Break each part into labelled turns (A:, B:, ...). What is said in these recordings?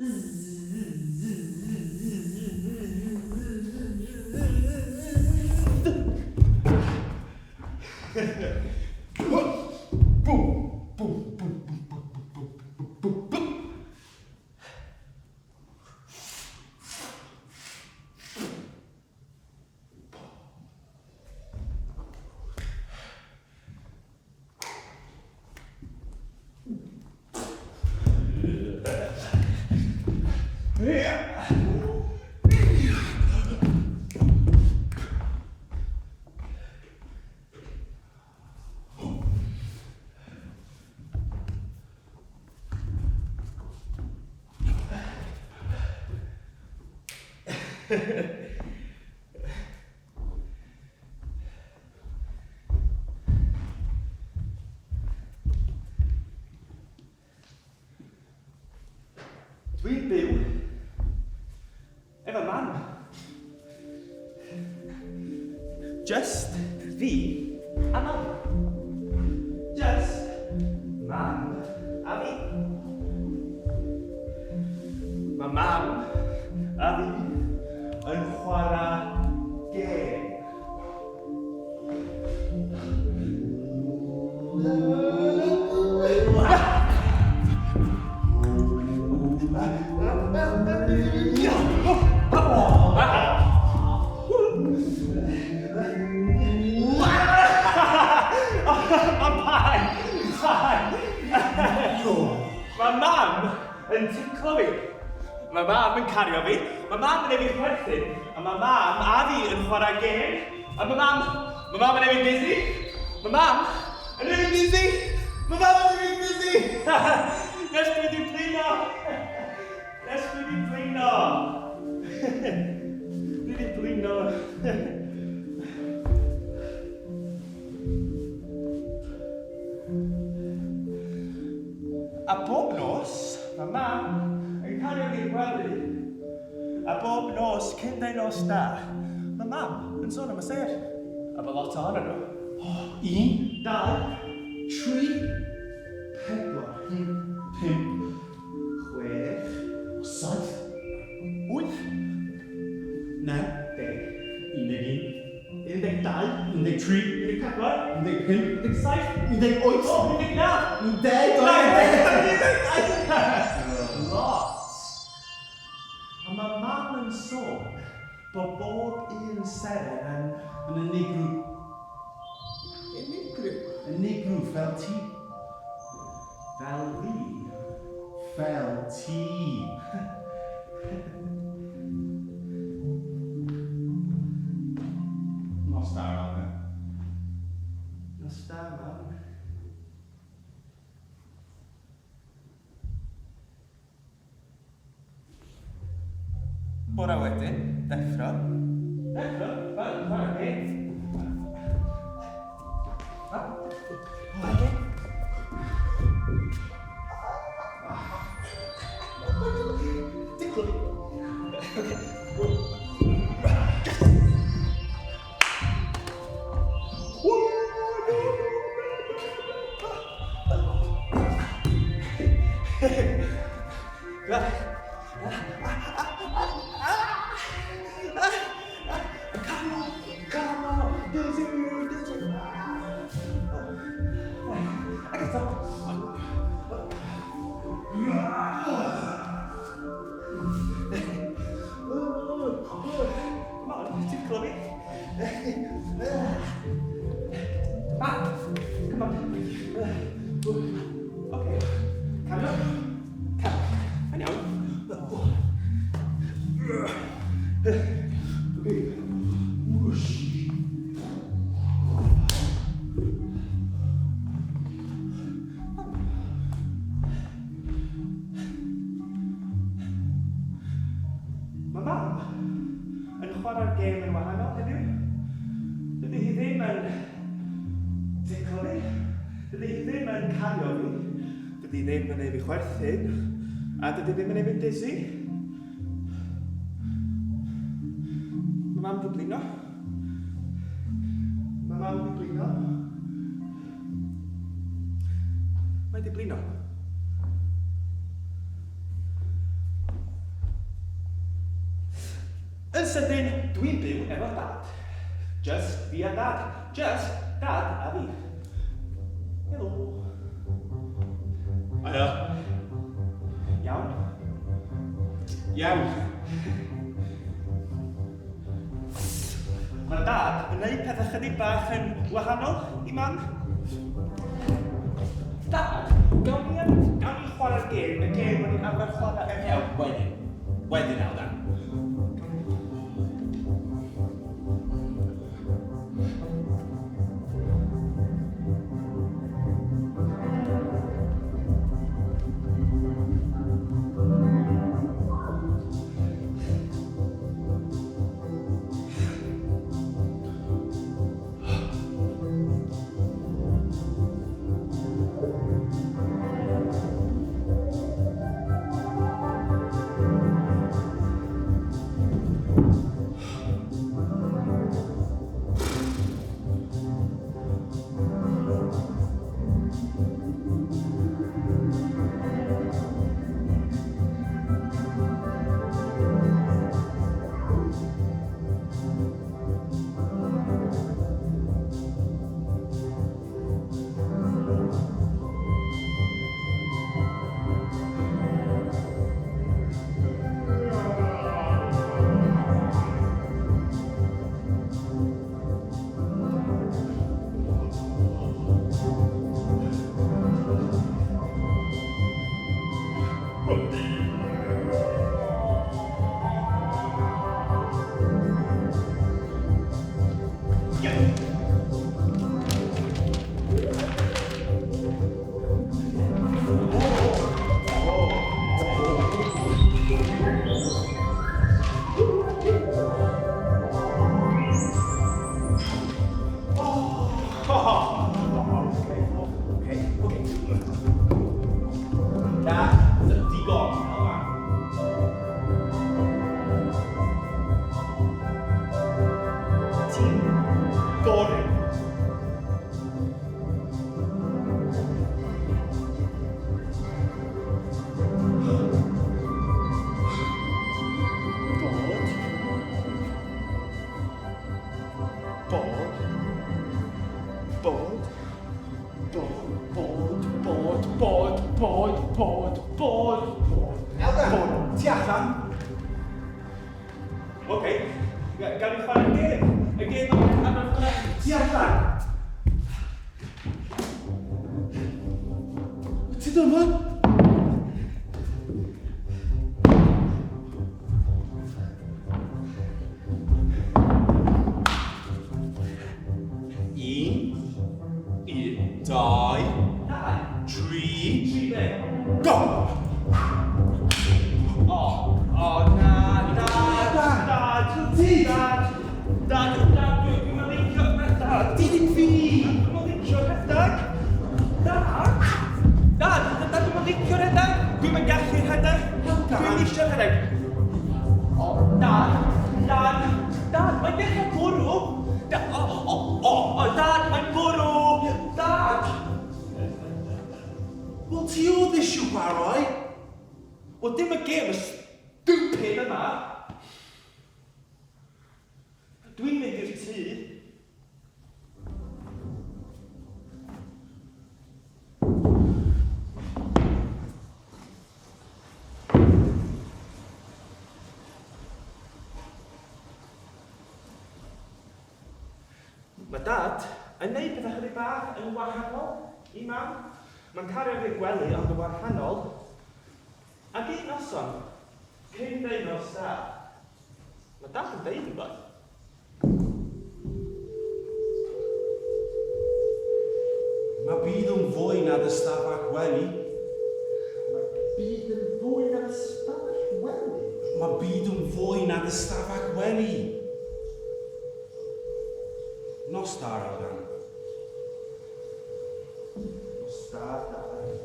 A: Bwm, bwm, bwm, bwm, bwm, bwm, bwm, bwm, bwm. Dwi'n byw efo mam. Just fi a mam. Just mam a fi. Mae mam a fi yn chwarae gêm. Mae mam yn ticlo fi. Mae mam yn cario fi. Mae mam yn ei fi chwerthin. A mae mam a fi yn chwarae gêm. A mae mam... Mae mam yn ei fi'n dizzy. Mae mam yn ei fi'n dizzy. Mae mam yn ei fi'n dizzy. Nes dwi wedi blino. Nes dwi wedi blino. Dwi wedi blino. A bob nos, mae mam yn cario fi i'r gwely, a bob nos cyn dau nos da, mae mam yn sôn am y sêr. A bod lot ohonyn nhw.
B: Un,
A: dau,
B: tri,
A: pedwar,
B: pump,
A: chwech,
B: saith,
A: wyth,
B: naw,
A: 10,
B: 11,
A: 12,
B: 13,
A: 14,
B: 15,
A: 17,
B: 18,
A: 19,
B: 20!
A: Lot! A mae mam yn sôn bod bob un seren yn...
B: Yn unigryw.
A: Unigryw?
B: Unigryw fel ti.
A: Fel fi?
B: Fel ti. Nos da, Alun.
A: Nos da, mam. Bore wedyn, deffro. Deffro? Chwarae, chwarae beth? Chwarae gêm? Tickle fi. Oce. Come on, ticklo fi. Ah, come on. Okay. Cario. Cario. Yn iawn. Okay. Whoosh. Mae mam yn chwarae'r gêm yn wahanol heddiw. Dydy hi ddim yn ticlo fi. Dydy hi ddim yn cario fi. Dydy hi ddim yn ei fi chwerthin. A dydy hi ddim yn ei fi'n dizzy. Mae mam di blino. Mae mam di blino. Mae di blino. Yn sydyn, dwi'n byw efo Dad. Just fi a Dad. Just Dad a fi. Helo.
B: Haia.
A: Iawn?
B: Iawn.
A: Mae Dad yn gwneud pethau chydig bach yn wahanol i Mam. Dad, gawn ni, gawn ni chwarae'r gêm, y gêm o'n i'n arfer chwarae efo...
B: Iawn, wedyn. Wedyn, Eldan.
A: Okay.
B: Na, digon, Eldan.
A: Ti'n boring. Bod. Bod. Bod. Bod. Bod. Bod. Bod. Bod. Bod. Bod. Bod.
B: Eldan, ti allan?
A: Oce. Gawn ni chwarae'r gêm. Y gêm yma am y chwarae.
B: Ti allan? Ti dyma? Un,
A: Un.
B: dau,
A: Dau.
B: tri,
A: Tri be?
B: go!
A: O, o, na, na, Dad,
B: Ti!
A: Dad, Dad, Dad, dwi'n licio, Dad,
B: Ti ddim fi!
A: Dwi'n licio rhedeg. Dad, Dad, Dad, dwi'n licio rhedeg. Dwi'n gallu rhedeg. Dwi'n eisiau rhedeg. O, Dad, Dad, Dad, mae'n dechrau bwrw. O, o, o, o, Dad, mae'n bwrw. Dad.
B: Wel, ti oedd eisiau chwarae?
A: Wel, dim y gêm y stupid yma. Dwi'n mynd i'r tŷ. Mae Dad yn neud pethau chydig bach yn wahanol i Mam. Mae'n cario fi'r gwely ond yn wahanol. Ac un noson, cyn deud nos da, mae Dad yn deud rhywbeth.
B: Mae byd yn fwy na dy stafell wely.
A: Mae'r byd yn fwy na'r ystafell wely.
B: Mae byd yn fwy na dy stafell wely. Nos da, Eldan.
A: Nos da, Dad.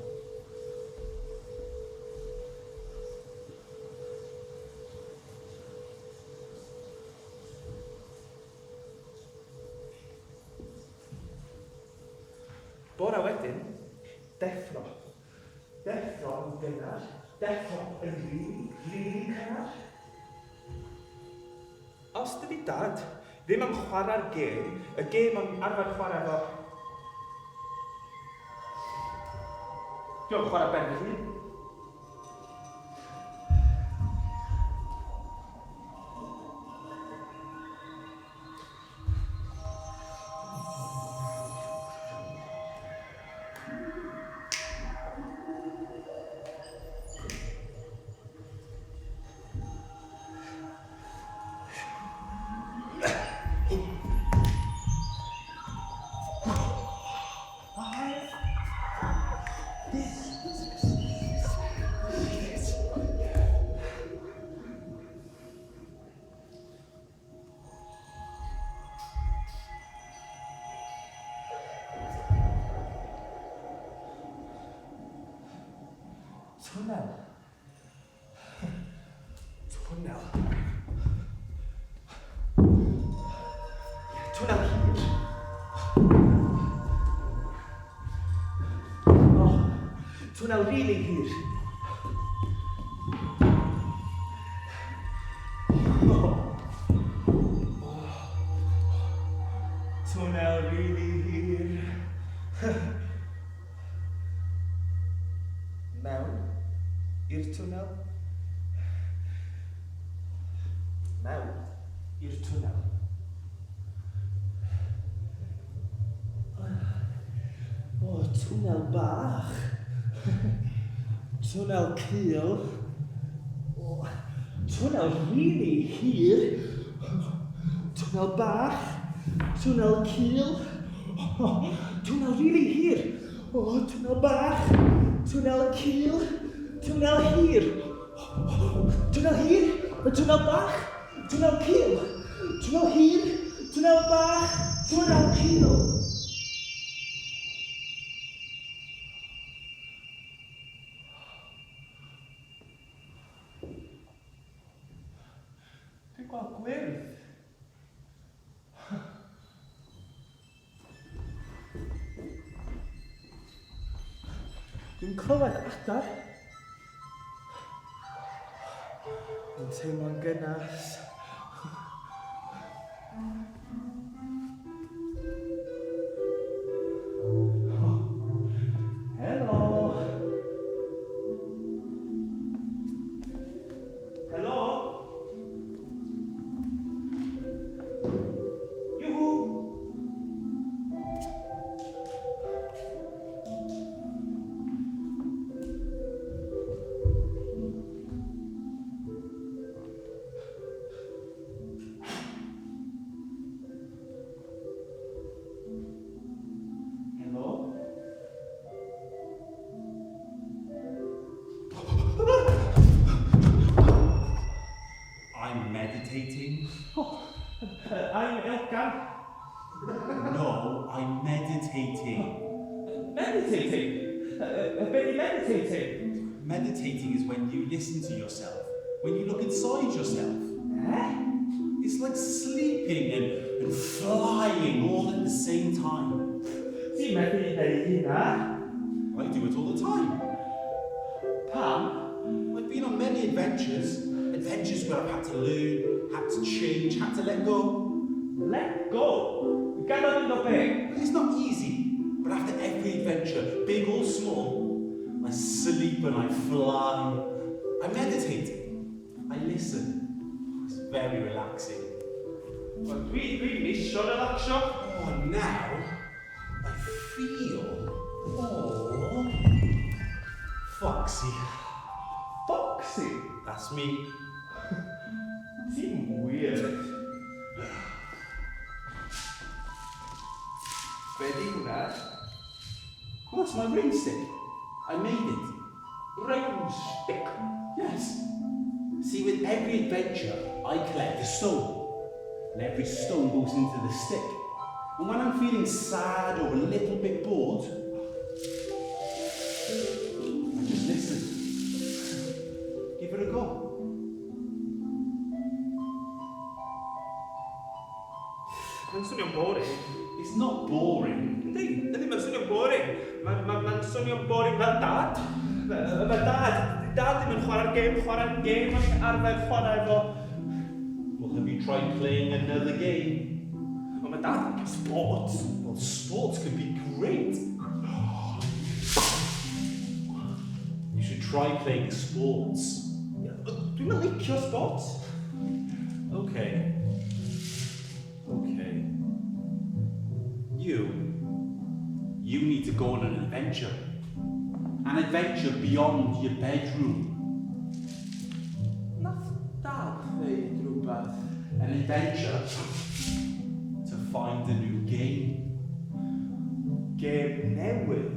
A: Bora wedyn, deffro. Deffro yn gynnar. Deffro yn rili, rili cynnar. Os dydy Dad ddim am chwarae'r gêm, y gêm o'n arfer chwarae efo... Dwi am chwarae ben fy hun. Twnnel. Twnnel. Twnnel hir. Oh, twnnel really hir. Twnnel really hir. Mewn i'r twnnel. Mewn i'r twnnel. O, twnnel bach. Twnnel cul. O, twnnel really hir. Twnnel bach. Twnnel cul. O, twnnel really hir. O, twnnel bach. Twnnel cul. Twnnel hir. Twnnel hir. Twnnel bach. Twnnel cul. Twnnel hir. Twnnel bach. Twnnel cul. Dwi'n gweld gwyrdd. Dwi'n clywed adar. Dwi'n teimlo'n gynnas. Helo! Helo! Juhu! Helo?
B: I'm meditating.
A: Oh, I'm Elgan.
B: No, I'm meditating.
A: Meditating? Be di meditating?
B: Meditating is when you listen to yourself, when you look inside yourself.
A: Eh?
B: It's like sleeping and flying all at the same time.
A: Ti'n methu neud hynna?
B: I do it all the time.
A: Pam?
B: I've been on many adventures. Adventures where I've had to learn, had to change, had to let go.
A: Let go? Gadael mynd o be?
B: It's not easy, but after every adventure, big or small, I sleep and I fly. I meditate. I listen. It's very relaxing.
A: Wel, dwi isio relaxio.
B: Oh, now I feel all foxy.
A: Foxy?
B: That's me.
A: Ti'n weird. Be di hwnna?
B: Well, that's my rain stick. I made it.
A: Rain stick.
B: Yes. See, with every adventure, I collect a stone. And every stone goes into the stick. And when I'm feeling sad or a little bit bored, I just listen. Give it a go.
A: Mae'n swnio'n boring.
B: It's not boring.
A: Yndi, yndi, mae'n swnio'n boring. Mae'n ma, ma swnio'n boring fel Dad. Mae Dad, Dad ddim yn chwarae'r gêm, chwarae'r gêm o'n i'n arfer chwarae efo.
B: Well, have you you try playing another game.
A: Ond mae dad yn licio sports.
B: Well, sports can be great. You should try playing sports.
A: Dwi'm yn licio sports.
B: Okay. Okay. You. You need to go on an adventure. An adventure beyond your bedroom.
A: Nath dad ddeud rhywbeth.
B: An adventure to find a new game.
A: Gêm newydd?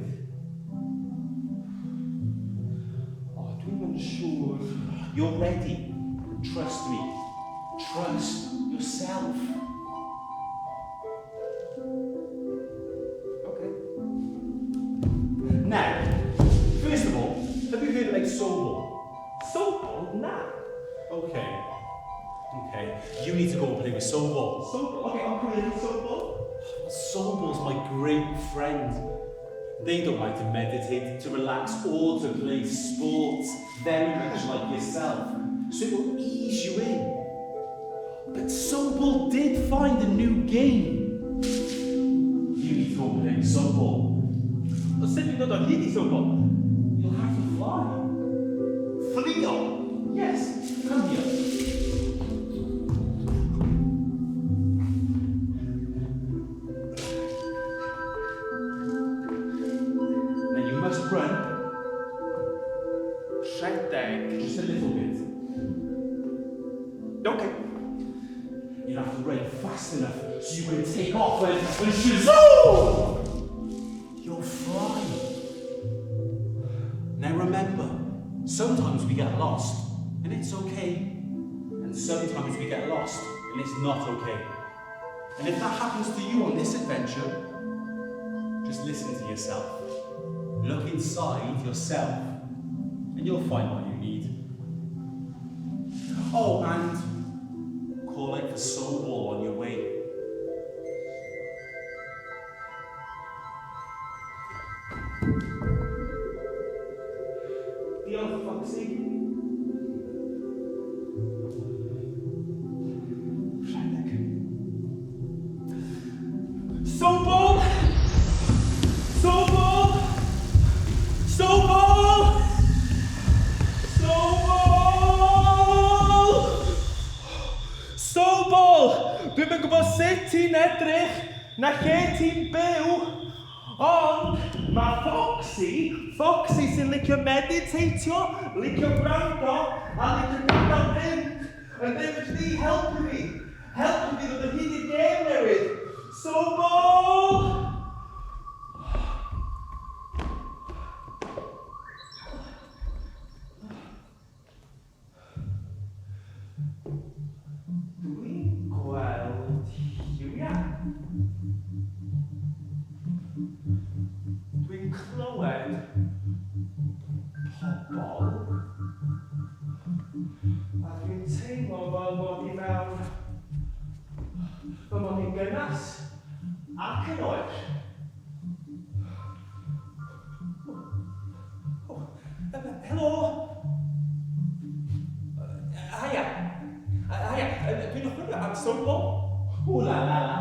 A: O, dwi'm yn siŵr.
B: You're ready. Trust me. Trust yourself.
A: Okay.
B: Now, first of all, have you heard about Sobel?
A: Sobol? Na.
B: Okay. Okay. You need to go and play with Sobel.
A: Sobol? Okay, ond pwy ydy Sobol?
B: Sobel's my great friend. They don't like to meditate, to relax, or to play sports, very much like yourself. So it will ease you in. But Sobel did find a new game. You need to go and play with Sobel.
A: O, sut dwi'n dod o hyd i Sobol?
B: You'll have to fly.
A: Fflio?
B: Yes, come here. Now you must run
A: Rhedeg.
B: just a little bit.
A: Okay.
B: You have to run fast enough so you can take off and shazoo! You'll fly. Now remember, sometimes we get lost and it's okay. And sometimes we get lost and it's not okay. And if that happens to you on this adventure, just listen to yourself. Look inside yourself and you'll find what you need. Oh, and call out for Sobel on your way.
A: Diolch, Foxy. Rhedeg. Sobol! Sobol! Sobol! Sobol! Sobol! Dwi'm yn gwybod sut ti'n edrych, na lle ti'n byw, ond mae Foxy, Foxy sy'n licio meditatio, licio gwrando, a licio gadael fynd, yn dweud fod chdi helpu fi. Helpu fi ddod o hyd i'r gêm newydd. Sobol! Dwi'n gweld lliwiau. Dwi'n clywed pobl. A dwi'n teimlo fel mod i mewn... fel mod i'n gynnas ac yn oer. Oh, helo! Haia. Haia, dwi'n chwilio am Sobol.
B: Ooh la la la.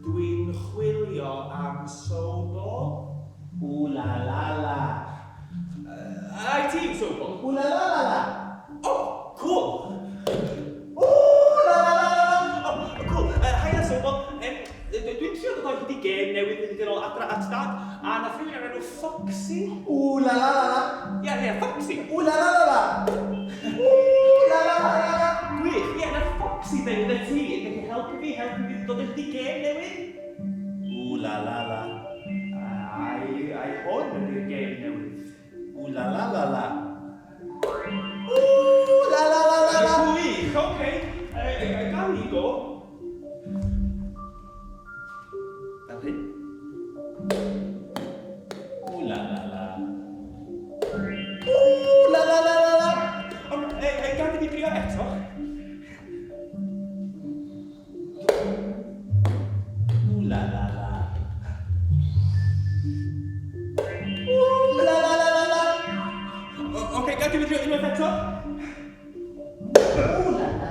A: Dwi'n chwilio am Sobol.
B: Ooh la la la.
A: Ai ti yw Sobol?
B: Ooh la la la la.
A: Oh, cool!
B: Ooh la la la la la.
A: Oh, cool. Haia Sobol. Dwi'n trio dod o hyd i gêm newydd mynd yn ôl adra at dad, a nath rhywun o'r enw Foxy.
B: Ooh la la la la.
A: Ie, ie, Foxy.
B: Ooh la la la la. Ooh la la la la la.
A: Gwych, ie, nath Foxy dweud bydde ti yn gallu helpu fi dod o hyd i gêm newydd.
B: Ooh la la la.
A: Ai hwn ydy'r gêm newydd.
B: Ooh la la la la. Ooh la la la la la.
A: Gwych, oce. Gael ni go. Fel hyn.
B: Ooh la la la. Ooh la la la la la.
A: Ond, gad i fi drio eto.
B: Ooh la la la. Ooh la la la la la.
A: Oce, gad i fi drio unwaith eto.
B: Ooh la la.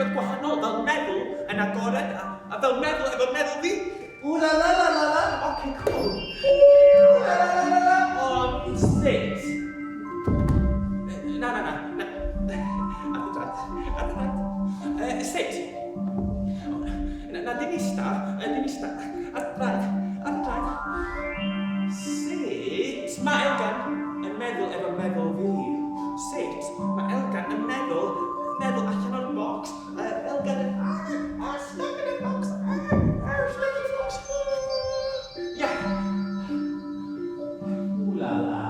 A: rhywbeth gwahanol, fel meddwl yn agored, a, a fel meddwl efo meddwl fi.
C: Ooh la la la la la.
A: Ok, cool.
C: Ooh la la la la la.
A: Ond sut? Na, na, na. Na. Ar dy draed. Ar dy draed. Sut? Na, na, dim ista. Dim ista. Ar dy draed. Ar dy draed. Sut mae Elgan yn meddwl efo meddwl fi? Sut mae Elgan yn meddwl, meddwl allan o'r box? Elgan yn... Ah, ah, stuck in a box. Ah, ah, stuck in a box. Ia.
C: Ooh la la.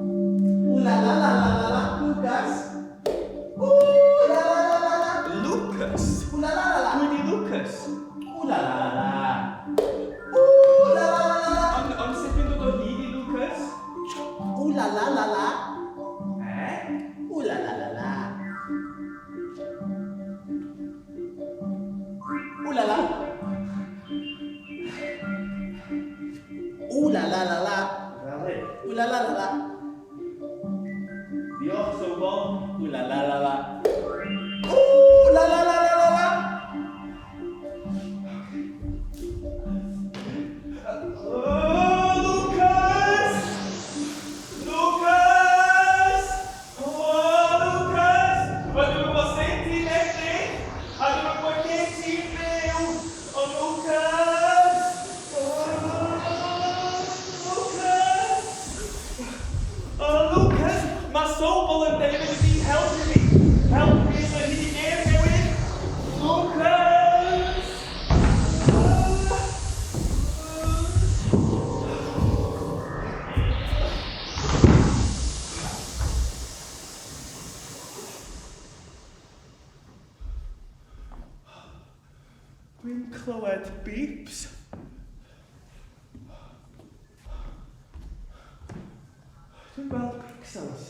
C: Ooh la la la la la la. Lucas. Ooh la la la la la.
A: Lucas?
C: Ooh la la la la.
A: Pwy di Lucas?
C: Ooh la la la la. Ooh la la la la la.
A: Ond sut dwi'n dod o hyd i Lucas?
C: Ooh la la la la.
A: Eh?
C: Ooh la la la la. Ooh la la. Ooh la la la la.
A: Fel hyn.
C: Ooh la la la la.
A: Diolch, Sobol.
C: Ooh la la la la. Ooh la la la la la la.
A: Oh, Lucas! Lucas! Oh, Lucas! Wel, dwi'n gwybod sut ti'n edrych, a dwi'n gwybod lle ti'n byw. O, Lucas! Oh, Lucas! Oh, Lucas! Mae Sobol yn dweud wedi helpu fi. Helpu fi yn hyd i gêm newydd. Lucas! Ah. Dwi'n clywed beeps. Dwi'n gweld pixels.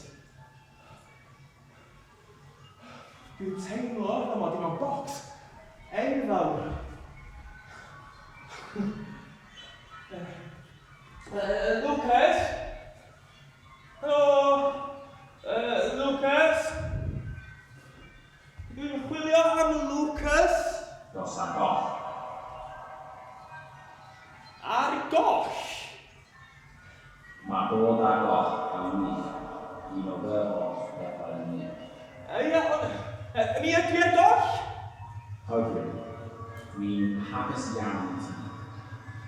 A: Dwi'n teimlo fel mod i mewn box enfawr. Lucas? Helo? Lucas? Dwi'n chwilio am Lucas.
D: Dos ar goll.
A: Ar goll?
D: Mae bod ar goll yn wych. Un o fy hoff bethau i wneud.
A: Ia, ond mi ydw i ar goll?
D: Hyfryd. Dwi'n hapus iawn i ti.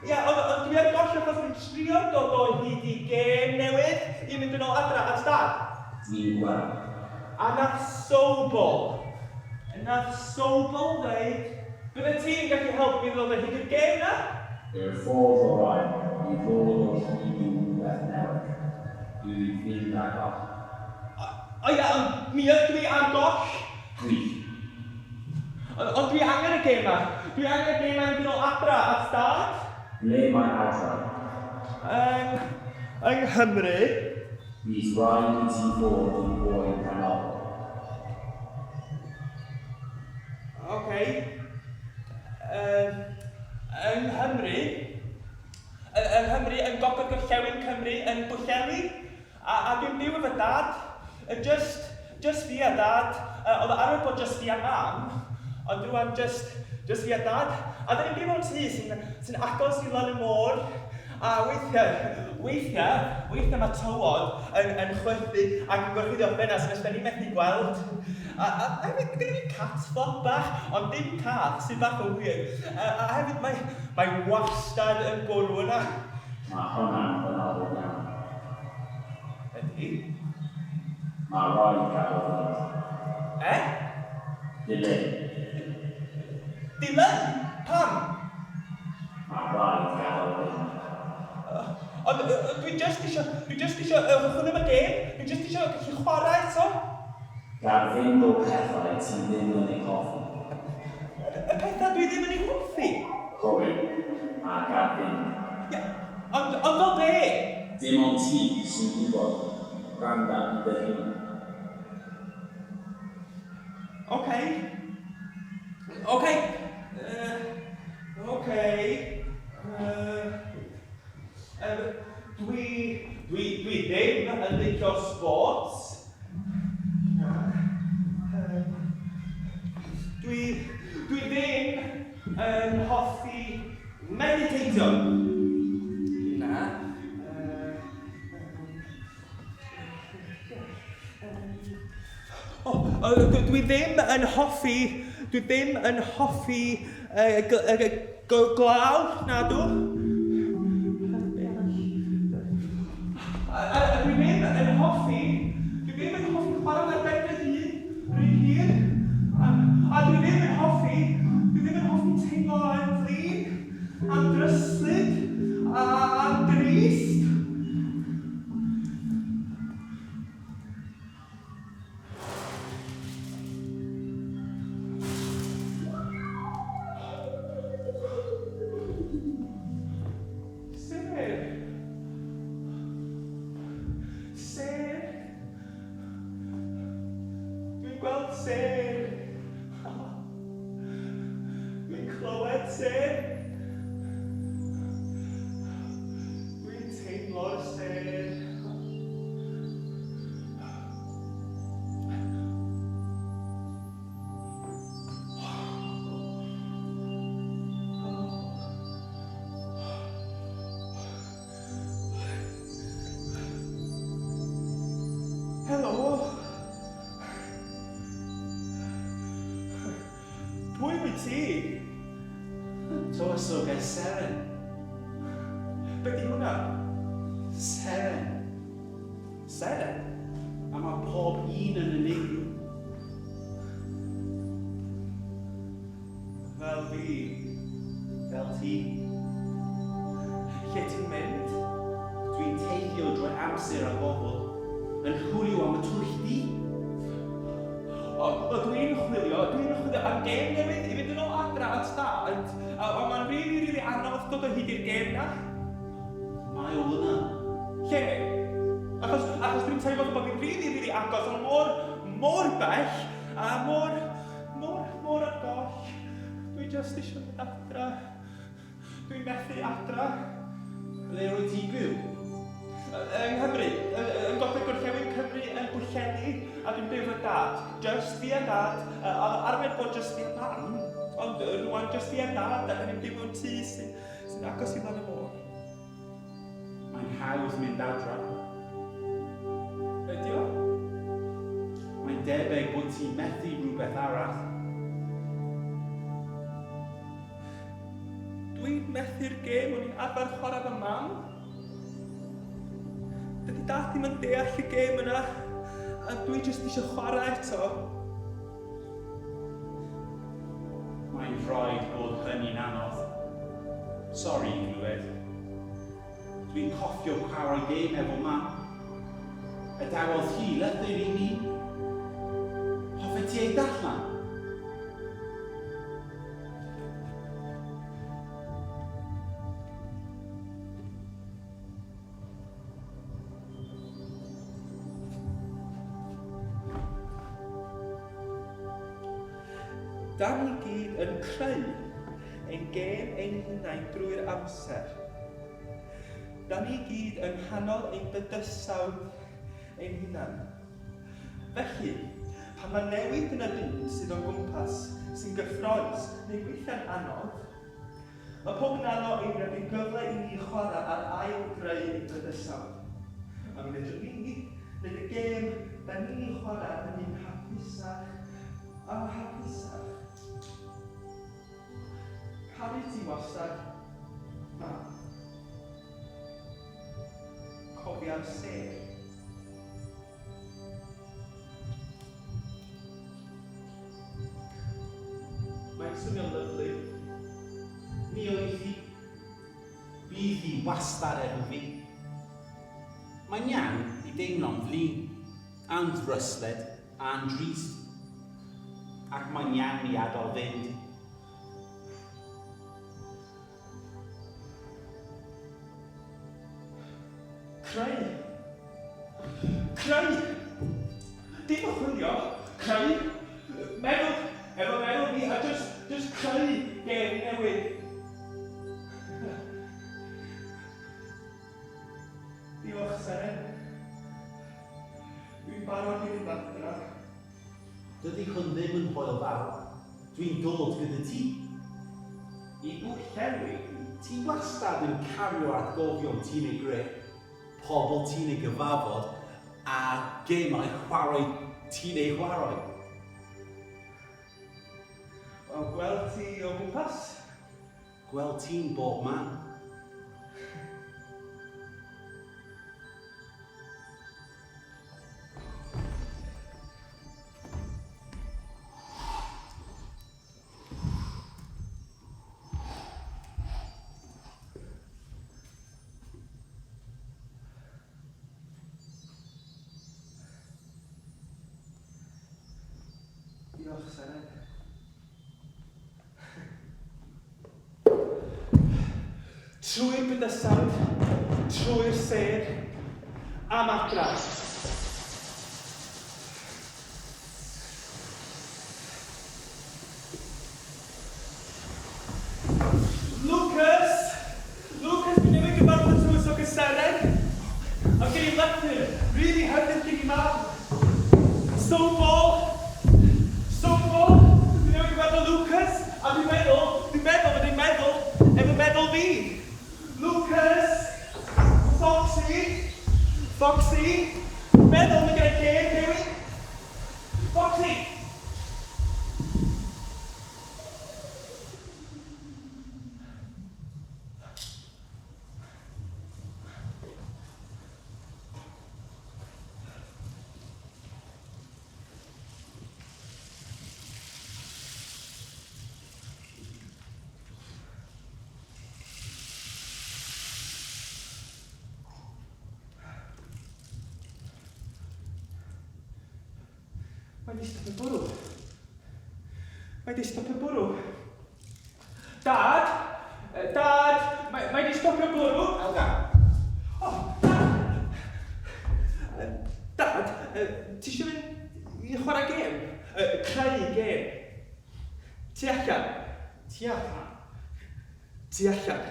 A: Ia, ond dwi ar goll achos dwi'n trio dod o hyd i gêm newydd i mynd yn ôl adra at Dad.
D: Dwi'n gweld.
A: A nath Sobol. Nath Sobol dweud, bydde ti'n gallu helpu fi ddod o hyd i'r gêm na?
D: Yr ffordd orau i ddod o hyd i rhywbeth newydd yw i fynd ar goll.
A: O ia, ond mi ydw i ar goll.
D: Gwych.
A: Ond dwi angen y gêm ma. Dwi angen y gêm ma i fynd yn ôl adra at Dad.
D: Ble mae adra?
A: Yng Nghymru.
D: Bydd rhaid i ti fod yn fwy penodol.
A: Oce. Yng Nghymru. Yng Nghymru, yn Gogledd Gorllewin Cymru, yn Bwllheli. A dwi'n byw efo Dad. Just fi a Dad. Oedd o arfer bod just fi a Mam. Ond rwan just fi a Dad. A da ni'n byw mewn tŷ sy'n agos i lan y môr. A weithiau mae tywod yn chwythu ac yn gorchuddio ffenast nes da ni methu gweld. A hefyd, mae gennym ni cat flop bach, ond dim cath, sy'n bach o weird. A hefyd mae wastad yn bwrw yna.
D: Mae hwnna'n benodol iawn.
A: Ydy?
D: Mae rhaid gadael fynd.
A: Eh?
D: Dilyn.
A: Dilyn? Pam?
D: Mae rhaid gadael fynd.
A: Ond dwi just isio chwilio am y gêm, dwi just isio gallu chwarae eto.
D: Gad fynd o pethau ti ddim yn eu hoffi.
A: Y pethau dwi ddim yn eu hoffi?
D: Cywir, a gad fynd.
A: Ia, ond fel be?
D: Dim ond ti sy'n gwybod. Gwranda i dy hun.
A: Oce. Oce. Oce. Dwi ddim yn licio sports. Na. Dwi, Dwi ddim yn hoffi mediteitio. Na. O, dwi ddim yn hoffi... Dwi ddim yn hoffi glaw, nadw. A dwi ddim yn hoffi... Dwi ddim yn hoffi chwarae ar ben fy hun rhy hir. A dwi ddim yn hoffi... Dwi ddim yn hoffi teimlo yn flin, a'n dryslyd, a'n drist. Sêr! Sêr! Dwi'n gweld sêr! Dwi'n clywed sêr! Dwi'n teimlo'r sêr! Helo! Pwy wyt ti?
B: Tywysoges Seren.
A: Be di hwnna?
B: Seren.
A: Seren?
B: A mae pob un yn unigryw.
A: Fel fi.
B: Fel ti.
A: Lle ti'n mynd?
B: Dwi'n teithio drwy amser a gofod, yn chwilio am y twll du.
A: O, o dwi'n chwilio, dwi'n chwilio am gêm newydd i fynd yn ôl adra at dad. A, ond mae'n rili, rili anodd dod o hyd i'r gêm na.
B: Mae o yna.
A: Lle? Achos, achos dwi'n teimlo bod fi'n rili, rili agos, ond mor, mor bell, a mor, mor, mor ar goll. Dwi jyst eisiau mynd adra. Dwi'n methu adra.
B: Ble rwyt ti'n byw?
A: Yng Nghymru, yn Gogledd Gorllewin Cymru, yn Bwllheli, a dwi'n byw efo dad. Just fi a dad. Oedd arfer bod just fi a mam, ond rwan just fi a dad, a da ni'n byw mewn tŷ sy'n sy agos i lan y môr.
B: Mae'n hawdd mynd adra.
A: Ydy o?
B: Mae'n debyg bod ti'n methu rhywbeth arall.
A: Dwi'n methu'r gêm o'n i'n arfer chwarae fy mam. Dydy dad ddim yn deall y gêm yna, a dwi jyst eisiau chwarae eto.
B: Mae'n rhaid bod hynny'n anodd. Sori i glywed. Dwi'n cofio chwarae gêm efo mam. Adawodd hi lythyr i mi. Hoffet ti ei darllen?
A: Da ni gyd yn creu ein gêm ein hunain drwy'r amser. Da ni gyd yng nghanol ein bydysawd ein hunan. Felly, pan mae newid yn y byd sydd o'n gwmpas sy'n gyffrous neu weithiau'n anodd, mae pob nano eiliad yn gyfle i ni chwarae ar ail-greu ein bydysawd. A mi fedrwn ni wneud y gêm da ni'n ei chwarae yn un hapusach a hapusach. Caru ti wastad, mam. Cofia'r sêr. Mae'n swnio'n lyfli.
B: Mi oedd hi. Bydd hi wastad efo fi. Mae'n iawn i deimlo'n flin, a'n ddryslyd, a'n drist. Ac mae'n iawn i adael fynd.
A: Creu. Creu! Dim chwilio, creu. Meddwl, efo meddwl fi, a just creu gêm newydd. Diolch, Seren. Dwi'n barod i fynd adra.
B: Dydy hwn ddim yn hwyl fawr. Dwi'n dod gyda ti.
A: I Bwllheli.
B: Ti wastad yn cario atgofion ti'n ei greu, pobl ti'n ei gyfarfod a gemau chwarae ti'n ei chwarae.
A: Wel, gweld ti o gwmpas.
B: Gweld ti'n bob man.
A: Diolch, Seren. Trwy'r bydysawd, trwy'r sêr, am adra. Lucas! Lucas, fi newydd gyfarfod tywysog y seren. I'm getting lythyr, really hyfryd gen i mam. Snowball! Snowball! Fi newydd gyfarfod Lucas, a fi'n meddwl, fi'n meddwl bod e'n meddwl efo meddwl fi. Lucas! Foxy! Foxy! Meddwl mae gen i gêm newydd. Foxy! Mae di stopio bwrw. Mae di stopio bwrw. Dad! Dad! Mae, mae di stopio bwrw.
C: Elgan.
A: O, Dad! Dad, ti eisiau mynd i chwarae gêm? Creu gêm. Tu allan.
C: Tu allan?
A: Tu allan.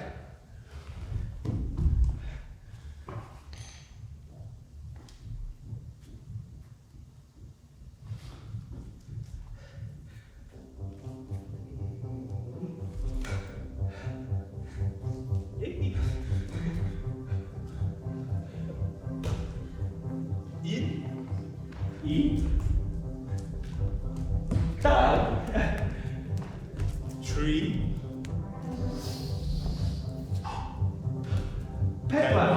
A: Un.
B: Un.
A: Dau.
B: Tri.
A: Pedwar.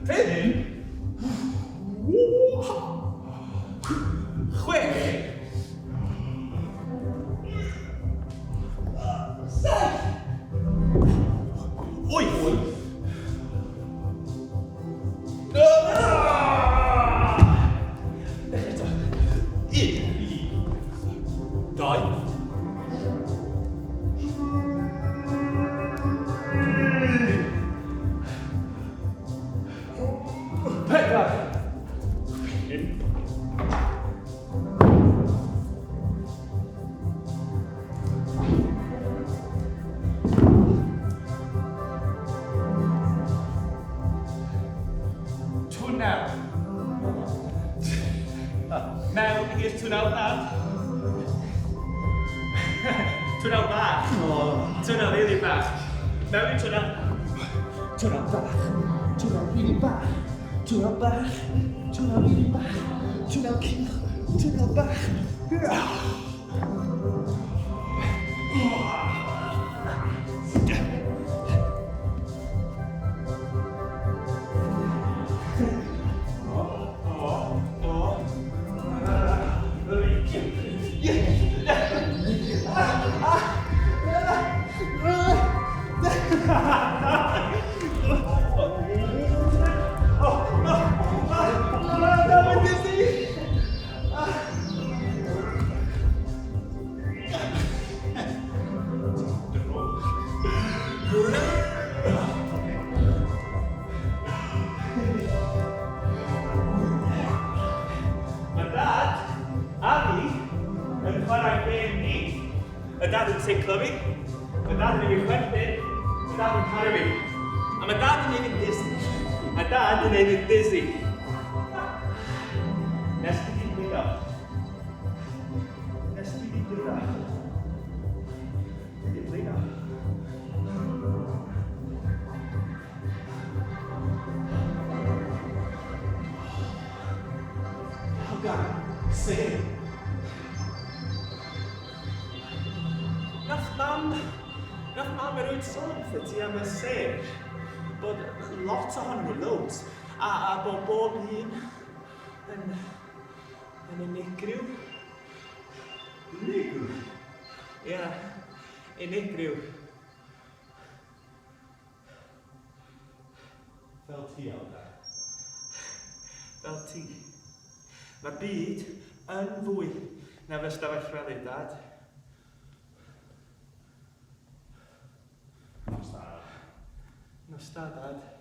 A: Pump. Chwech. Saith. Wyth. Dechrau eto. Un.
B: Dau.
A: Pedwar.
B: Pump.
A: Twnnel. Mewn i'r twnnel, Dad. Twnnel bach. Twnnel really bach. Mewn i'r twnnel. Twnnel bach. Twnnel really bach. Twnnel bach. Twnnel really bach. Twnnel cul. Twnnel bach. That was dizzy. Mae Dad a fi yn chwarae gêm ni. Y Dad yn ticlo fi, mae Dad yn ei fi chwerthin, mae Dad yn caru fi. A mae Dad yn ei fi'n dizzy. A Dad yn ei fi'n dizzy. Nes
B: Gan sêr.
A: Nath mam... Nath mam erioed sôn wrthyt ti am y sêr? Bod lot ohonyn nhw, loads, a, a bod bob un yn, yn unigryw.
B: Unigryw?
A: Ie, yeah, unigryw.
B: Fel ti, Eldar.
A: Fel ti. Mae'r byd yn fwy na fy stafell wely, Dad.
B: Nos da.
A: Nos da, Dad.